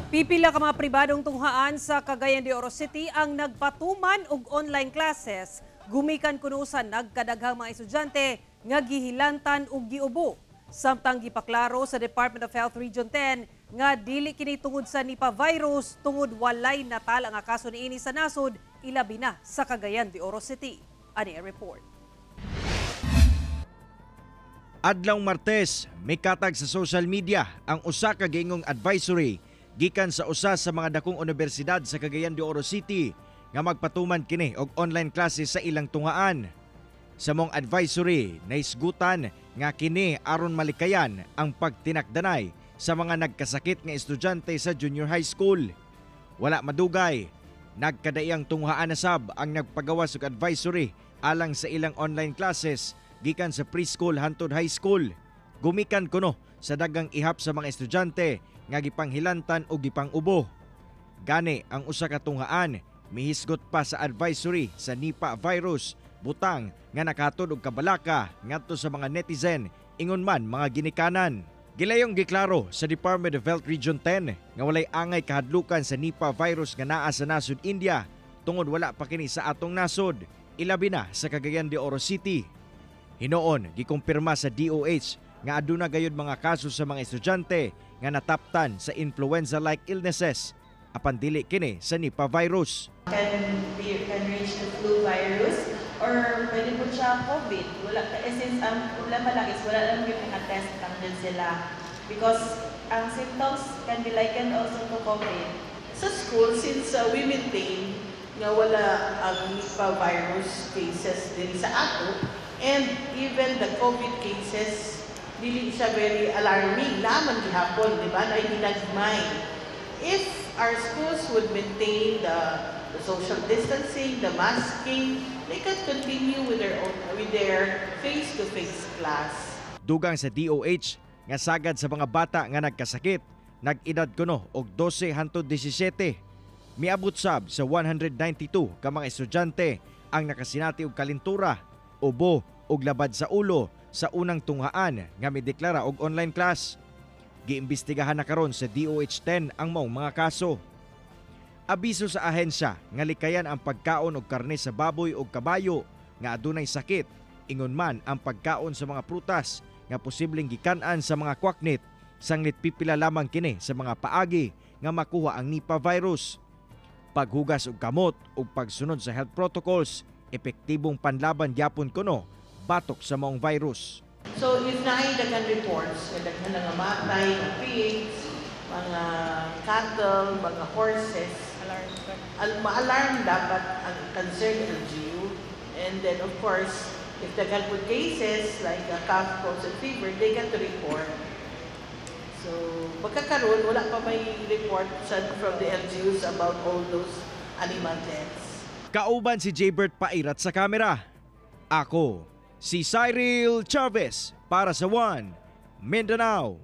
Pipila ka mga pribadong tunghaan sa Cagayan de Oro City ang nagpatuman og online classes gumikan kuno sa nagkadaghang mga estudyante nga gihilantan ug giubo. Samtang gipaklaro sa Department of Health Region 10 nga dili kini tungod sa Nipah virus tungod walay natala nga kaso niini sa nasod, ilabi na sa Cagayan de Oro City. Ani ang report. Adlaw Martes, mikatag sa social media ang usa ka giingong advisory gikan sa usa sa mga dakong unibersidad sa Cagayan de Oro City nga magpatuman kini og online classes sa ilang tunghaan. Sa maong advisory, nahisgutan nga kini aron malikayan ang pagtinakdanay sa mga nagkasakit nga estudyante sa junior high school. Wala madugay, nagkadaiyang tunghaan na sab ang nagpagawas og advisory alang sa ilang online classes gikan sa preschool hantod high school. Gumikan kuno sa daghang ihap sa mga estudyante nga gipanghilantan o gipang-ubo. Gani ang usa ka tunghaan mihisgot pa sa advisory sa Nipah virus, butang nga nakahatod og kabalaka ngadto sa mga netizen, ingon man mga ginikanan. Gilayong giklaro sa Department of Health Region 10 nga walay angay kahadlukan sa Nipah virus nga naa sa nasod India tungod wala pa kini sa atong nasod, ilabi na sa Cagayan de Oro City. Hinuon, gikumpirma sa DOH nga aduna gayud mga kaso sa mga estudyante nga nataptan sa influenza-like illnesses apan dili kini sa Nipah virus. Can reach the flu virus or pwede po siya COVID. Wala, eh, since ang problema lang is wala lang yung test lang din sila. Because ang symptoms can be likened also to COVID. Sa school, since we maintain nga wala ang Nipah virus cases din sa ato, and even the COVID cases, dili siya very alarming. Naa man gihapon, di ba? Na ginagmay. If our schools would maintain the social distancing, the masking, they can continue with their face-to-face class. Dugang sa DOH nga sagad sa mga bata nga nagkasakit, nag-edad kuno og 12 hantod 17. Miabot sab sa 192 ka mga estudyante ang nakasinati og kalintura, ubo ug labad sa ulo sa unang tunghaan nga mideklara og online class. Giimbestigahan na karon sa DOH 10 ang maong mga kaso. Abiso sa ahensya nga likayan ang pagkaon og karne sa baboy o kabayo nga adunay sakit, ingon man ang pagkaon sa mga prutas nga posibleng gikan-an sa mga kwaknit, sanglit pipila lamang kini sa mga paagi nga makuha ang Nipah virus. Paghugas og kamot ug pagsunod sa health protocols, epektibong panlaban gyapon kuno batok sa maong virus. So if naay daghan reports, nga daghan na nga matay, nga pigs, mga cattle, mga horses, ma-alarm dapat ang concerned LGU. And then, of course, if daghan po cases like a cough, cold, and fever, they get to report. So, pagkakaroon, wala pa may report from the LGUs about all those animal deaths. Kauban si Jaybert Pairat sa kamera. Ako, si Cyril Chavez para sa One Mindanao.